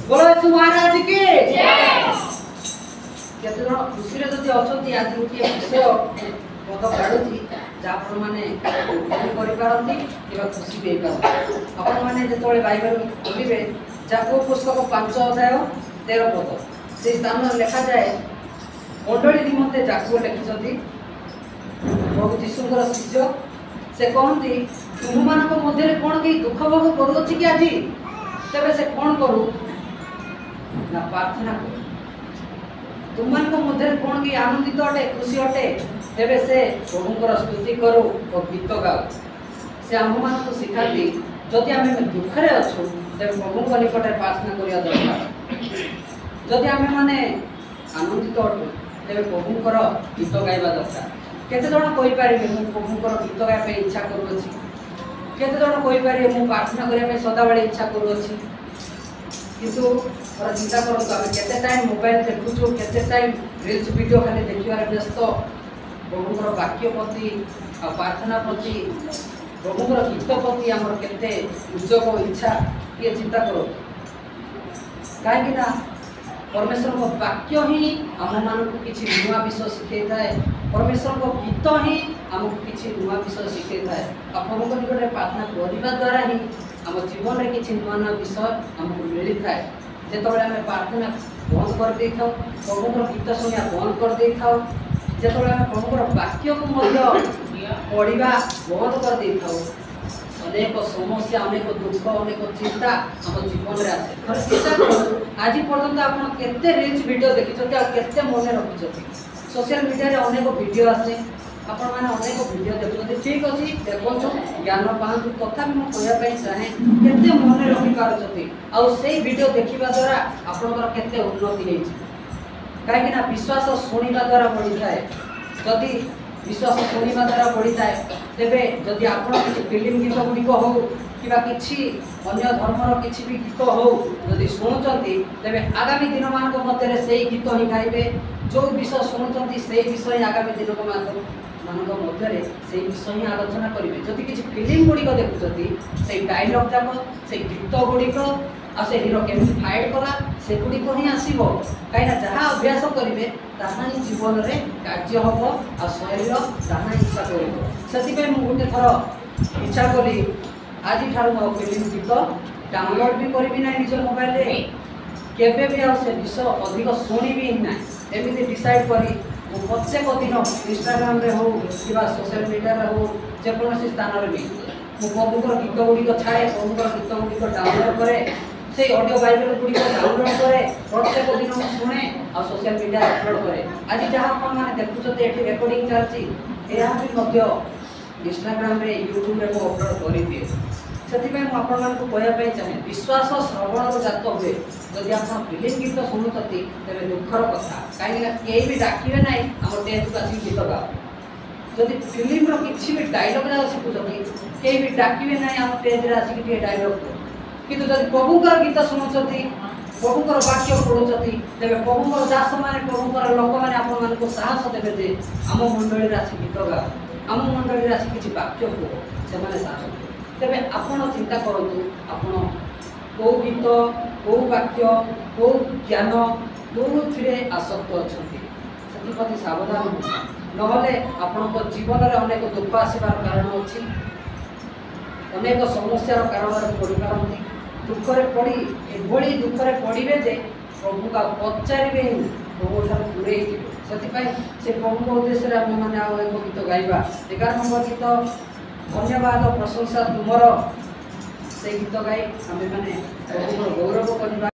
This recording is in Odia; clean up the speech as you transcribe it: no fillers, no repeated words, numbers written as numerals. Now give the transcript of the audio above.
बोलो यीशु महाराज की। କେତେ ଜଣ ଖୁସିରେ ଯଦି ଅଛନ୍ତି, ଆଜି ଗୋଟିଏ ବିଷୟ ପଦ କାଢୁଛି, ଯାହା ଆପଣମାନେ ଉପଭୋଗ କରିପାରନ୍ତି କିମ୍ବା ଖୁସି ବି ହେଇପାରନ୍ତି। ଆପଣମାନେ ଯେତେବେଳେ ବାଇବେଲ ଖୋଲିବେ, ଯାକୁବ ପୁସ୍ତକ 5 ଅଧ୍ୟାୟ 13 ପଦ, ସେଇ ସ୍ଥାନରେ ଲେଖାଯାଏ, ମଣ୍ଡଳୀ ନିମନ୍ତେ ଯାକୁବ ଲେଖିଛନ୍ତି, ପ୍ରଭୁ ଯୀଶୁଙ୍କର ଶିଷ୍ୟ। ସେ କହନ୍ତି, ତୁମମାନଙ୍କ ମଧ୍ୟରେ କ'ଣ କେହି ଦୁଃଖ ଭୋଗ କରୁଅଛି କି ଆଜି? ତେବେ ସେ କ'ଣ କରୁ ନା, ପ୍ରାର୍ଥନା କରୁ। ତୁମମାନଙ୍କ ମଧ୍ୟରେ କ'ଣ କେହି ଆନନ୍ଦିତ ଅଟେ, ଖୁସି ଅଟେ? ତେବେ ସେ ପ୍ରଭୁଙ୍କର ସ୍ତୁତି କରୁ ଓ ଗୀତ ଗାଉ। ସେ ଆମ୍ଭମାନଙ୍କୁ ଶିଖାନ୍ତି, ଯଦି ଆମେ ଦୁଃଖରେ ଅଛୁ, ତେବେ ପ୍ରଭୁଙ୍କ ନିକଟରେ ପ୍ରାର୍ଥନା କରିବା ଦରକାର। ଯଦି ଆମେମାନେ ଆନନ୍ଦିତ ଅଟୁ, ତେବେ ପ୍ରଭୁଙ୍କର ଗୀତ ଗାଇବା ଦରକାର। କେତେ ଜଣ କହିପାରିବେ, ମୁଁ ପ୍ରଭୁଙ୍କର ଗୀତ ଗାଇବା ପାଇଁ ଇଚ୍ଛା କରୁଅଛି? କେତେ ଜଣ କହିପାରିବେ, ମୁଁ ପ୍ରାର୍ଥନା କରିବା ପାଇଁ ସଦାବେଳେ ଇଚ୍ଛା କରୁଅଛି? କିନ୍ତୁ ଥରେ ଚିନ୍ତା କରନ୍ତୁ, ଆମେ କେତେ ଟାଇମ୍ ମୋବାଇଲ ଦେଖୁଛୁ, କେତେ ଟାଇମ୍ ରିଲ୍ସ ଭିଡ଼ିଓ ଖାଲି ଦେଖିବାରେ ବ୍ୟସ୍ତ। ପ୍ରଭୁଙ୍କର ବାକ୍ୟ ପ୍ରତି ଆଉ ପ୍ରାର୍ଥନା ପ୍ରତି, ପ୍ରଭୁଙ୍କର ଗୀତ ପ୍ରତି ଆମର କେତେ ଉଦ୍ଯୋଗ, ଇଚ୍ଛା, କିଏ ଚିନ୍ତା କରନ୍ତୁ। କାହିଁକି ନା ପରମେଶ୍ୱରଙ୍କ ବାକ୍ୟ ହିଁ ଆମମାନଙ୍କୁ କିଛି ନୂଆ ବିଷୟ ଶିଖେଇଥାଏ, ପରମେଶ୍ୱରଙ୍କ ଗୀତ ହିଁ ଆମକୁ କିଛି ନୂଆ ବିଷୟ ଶିଖେଇଥାଏ, ଆଉ ପ୍ରଭୁଙ୍କ ନିକଟରେ ପ୍ରାର୍ଥନା କରିବା ଦ୍ୱାରା ହିଁ ଆମ ଜୀବନରେ କିଛି ନୂଆ ନୂଆ ବିଷୟ ଆମକୁ ମିଳିଥାଏ। ଯେତେବେଳେ ଆମେ ପ୍ରାର୍ଥନା ବନ୍ଦ କରିଦେଇଥାଉ, ପ୍ରଭୁଙ୍କର ଗୀତ ଶୁଣିବା ବନ୍ଦ କରିଦେଇଥାଉ, ଯେତେବେଳେ ଆମେ ପ୍ରଭୁଙ୍କର ବାକ୍ୟକୁ ମଧ୍ୟ ପଢ଼ିବା ବନ୍ଦ କରିଦେଇଥାଉ, ଅନେକ ସମସ୍ୟା, ଅନେକ ଦୁଃଖ, ଅନେକ ଚିନ୍ତା ଆମ ଜୀବନରେ ଆସେ। ଥରେ ଚିନ୍ତା କରନ୍ତୁ, ଆଜି ପର୍ଯ୍ୟନ୍ତ ଆପଣ କେତେ ରିଲ୍ସ ଭିଡ଼ିଓ ଦେଖିଛନ୍ତି ଆଉ କେତେ ମନେ ରଖିଛନ୍ତି? ସୋସିଆଲ ମିଡ଼ିଆରେ ଅନେକ ଭିଡ଼ିଓ ଆସେ, ଆପଣମାନେ ଅନେକ ଭିଡ଼ିଓ ଦେଖୁଛନ୍ତି। ଠିକ୍ ଅଛି, ଦେଖନ୍ତୁ, ଜ୍ଞାନ ପାଆନ୍ତୁ। ତଥାପି ମୁଁ କହିବା ପାଇଁ ଚାହେଁ, କେତେ ମନେ ରଖିପାରୁଛନ୍ତି ଆଉ ସେଇ ଭିଡ଼ିଓ ଦେଖିବା ଦ୍ୱାରା ଆପଣଙ୍କର କେତେ ଉନ୍ନତି ହେଇଛି? କାହିଁକି ନା ବିଶ୍ୱାସ ଶୁଣିବା ଦ୍ୱାରା ବଢ଼ିଥାଏ। ଯଦି ବିଶ୍ୱାସ ଶୁଣିବା ଦ୍ୱାରା ବଢ଼ିଥାଏ, ତେବେ ଯଦି ଆପଣ କିଛି ଫିଲ୍ମ ଗୀତ ଗୁଡ଼ିକ ହଉ କିମ୍ବା କିଛି ଅନ୍ୟ ଧର୍ମର କିଛି ବି ଗୀତ ହଉ, ଯଦି ଶୁଣୁଛନ୍ତି, ତେବେ ଆଗାମୀ ଦିନମାନଙ୍କ ମଧ୍ୟରେ ସେଇ ଗୀତ ହିଁ ଗାଇବେ। ଯେଉଁ ବିଷୟ ଶୁଣୁଛନ୍ତି, ସେଇ ବିଷୟ ହିଁ ଆଗାମୀ ଦିନମାନଙ୍କ ମଧ୍ୟରେ ସେଇ ବିଷୟ ହିଁ ଆଲୋଚନା କରିବେ। ଯଦି କିଛି ଫିଲ୍ମ ଗୁଡ଼ିକ ଦେଖୁଛନ୍ତି, ସେଇ ଡାଇଲଗ୍ ଯାକ, ସେଇ ଗୀତ ଗୁଡ଼ିକ ଆଉ ସେ ହିରୋ କେମିତି ଫାଇଟ୍ କଲା, ସେଗୁଡ଼ିକ ହିଁ ଆସିବ। କାହିଁକିନା ଯାହା ଅଭ୍ୟାସ କରିବେ, ତାହା ହିଁ ଜୀବନରେ କାର୍ଯ୍ୟ ହେବ ଆଉ ଶରୀର ତାହା ହିଁ ଇଚ୍ଛା କରିବ। ସେଥିପାଇଁ ମୁଁ ଗୋଟେ ଥର ଇଚ୍ଛା କଲି, ଆଜିଠାରୁ ମୁଁ ଆଉ ଫିଲ୍ମ ଗୀତ ଡାଉନଲୋଡ଼ ବି କରିବି ନାହିଁ ନିଜ ମୋବାଇଲରେ କେବେ ବି, ଆଉ ସେ ବିଷୟ ଅଧିକ ଶୁଣିବି ହିଁ ନାହିଁ। ଏମିତି ଡିସାଇଡ଼୍ କରି ମୁଁ ପ୍ରତ୍ୟେକ ଦିନ ଇନଷ୍ଟାଗ୍ରାମରେ ହଉ କିମ୍ବା ସୋସିଆଲ ମିଡ଼ିଆରେ ହଉ, ଯେକୌଣସି ସ୍ଥାନରେ ବି ମୁଁ ପ୍ରଭୁଙ୍କର ଗୀତ ଗୁଡ଼ିକ ଛାଡ଼େ, ପ୍ରଭୁଙ୍କର ଗୀତ ଗୁଡ଼ିକ ଡାଉନଲୋଡ଼ କରେ, ସେଇ ଅଡ଼ିଓ ବାଇବେଲ ଗୁଡ଼ିକ ଡାଉନଲୋଡ଼ କରେ, ପ୍ରତ୍ୟେକ ଦିନ ମୁଁ ଶୁଣେ ଆଉ ସୋସିଆଲ ମିଡ଼ିଆରେ ଅପଲୋଡ଼ କରେ। ଆଜି ଯାହା ଆପଣମାନେ ଦେଖୁଛନ୍ତି, ଏଠି ରେକର୍ଡ଼ିଂ ଚାଲିଛି, ଏହା ବି ମଧ୍ୟ ଇନଷ୍ଟାଗ୍ରାମରେ, ୟୁଟ୍ୟୁବରେ ମୁଁ ଅପଲୋଡ଼ କରିଦିଏ। ସେଥିପାଇଁ ମୁଁ ଆପଣମାନଙ୍କୁ କହିବା ପାଇଁ ଚାହେଁ, ବିଶ୍ୱାସ ଶ୍ରବଣରୁ ଜାତ ହୁଏ। ଯଦି ଆପଣ ଫିଲ୍ମ ଗୀତ ଶୁଣୁଛନ୍ତି, ତେବେ ଦୁଃଖର କଥା, କାହିଁକିନା କେହି ବି ଡାକିବେ ନାହିଁ ଆମ ଷ୍ଟେଜକୁ ଆସିକି ଗୀତ ଗାଅ। ଯଦି ଫିଲ୍ମର କିଛି ବି ଡାଇଲଗ୍ ଯାକ ଶିଖୁଛନ୍ତି, କେହି ବି ଡାକିବେ ନାହିଁ ଆମ ଷ୍ଟେଜରେ ଆସିକି ଟିକେ ଡାଇଲଗ୍ କୁହ। କିନ୍ତୁ ଯଦି ପ୍ରଭୁଙ୍କର ଗୀତ ଶୁଣୁଛନ୍ତି, ପ୍ରଭୁଙ୍କର ବାକ୍ୟ ପଢ଼ୁଛନ୍ତି, ତେବେ ପ୍ରଭୁଙ୍କର ଦାସମାନେ, ପ୍ରଭୁଙ୍କର ଲୋକମାନେ ଆପଣମାନଙ୍କୁ ସାହସ ଦେବେ ଯେ ଆମ ମଣ୍ଡଳୀରେ ଆସି ଗୀତ ଗାଅ, ଆମ ମଣ୍ଡଳୀରେ ଆସି କିଛି ବାକ୍ୟ କୁହ। ସେମାନେ ସାହସ ଦେବେ। ତେବେ ଆପଣ ଚିନ୍ତା କରନ୍ତୁ, ଆପଣ କେଉଁ ଗୀତ, କେଉଁ ବାକ୍ୟ, କେଉଁ ଜ୍ଞାନ, କେଉଁଥିରେ ଆସକ୍ତ ଅଛନ୍ତି, ସେଥିପ୍ରତି ସାବଧାନ ହୁଅନ୍ତୁ। ନହେଲେ ଆପଣଙ୍କ ଜୀବନରେ ଅନେକ ଦୁଃଖ ଆସିବାର କାରଣ ଅଛି, ଅନେକ ସମସ୍ୟାର କାରଣରେ ପଡ଼ିପାରନ୍ତି। ଦୁଃଖରେ ପଡ଼ି, ଏଭଳି ଦୁଃଖରେ ପଡ଼ିବେ ଯେ ପ୍ରଭୁଙ୍କୁ ଆଉ ପଚାରିବେ ହିଁ, ପ୍ରଭୁଠାରୁ ଦୂରେଇ ଯିବେ। ସେଥିପାଇଁ ସେ ପ୍ରଭୁଙ୍କ ଉଦ୍ଦେଶ୍ୟରେ ଆମେମାନେ ଆଉ ଏକ ଗୀତ ଗାଇବା, 11 ନମ୍ବର ଗୀତ, ଧନ୍ୟବାଦ ପ୍ରଶଂସା ତୁମର। ସେଇ ଗୀତ ଗାଇ ଆମେମାନେ ପ୍ରଭୁଙ୍କର ଗୌରବ କରିବା।